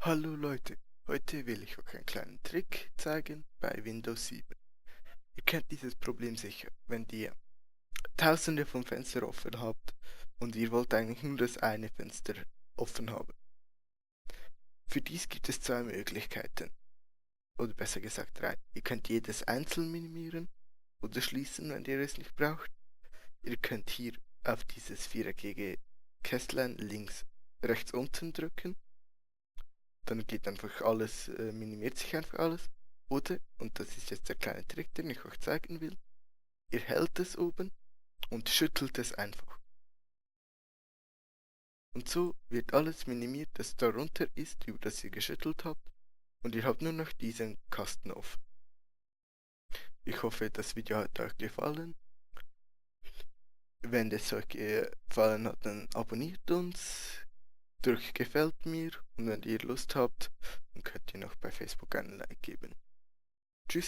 Hallo Leute, heute will ich euch einen kleinen Trick zeigen bei Windows 7. Ihr kennt dieses Problem sicher, wenn ihr tausende von Fenstern offen habt und ihr wollt eigentlich nur das eine Fenster offen haben. Für dies gibt es zwei Möglichkeiten, oder besser gesagt drei. Ihr könnt jedes einzeln minimieren oder schließen, wenn ihr es nicht braucht. Ihr könnt hier auf dieses viereckige Kästlein rechts unten drücken. Dann geht einfach alles, minimiert sich einfach alles. Oder, und das ist jetzt der kleine Trick, den ich euch zeigen will, ihr hält es oben und schüttelt es einfach. Und so wird alles minimiert, das darunter ist, über das ihr geschüttelt habt. Und ihr habt nur noch diesen Kasten offen. Ich hoffe, das Video hat euch gefallen. Wenn es euch gefallen hat, dann abonniert uns, drückt gefällt mir und wenn ihr Lust habt, dann könnt ihr noch bei Facebook einen Like geben. Tschüss.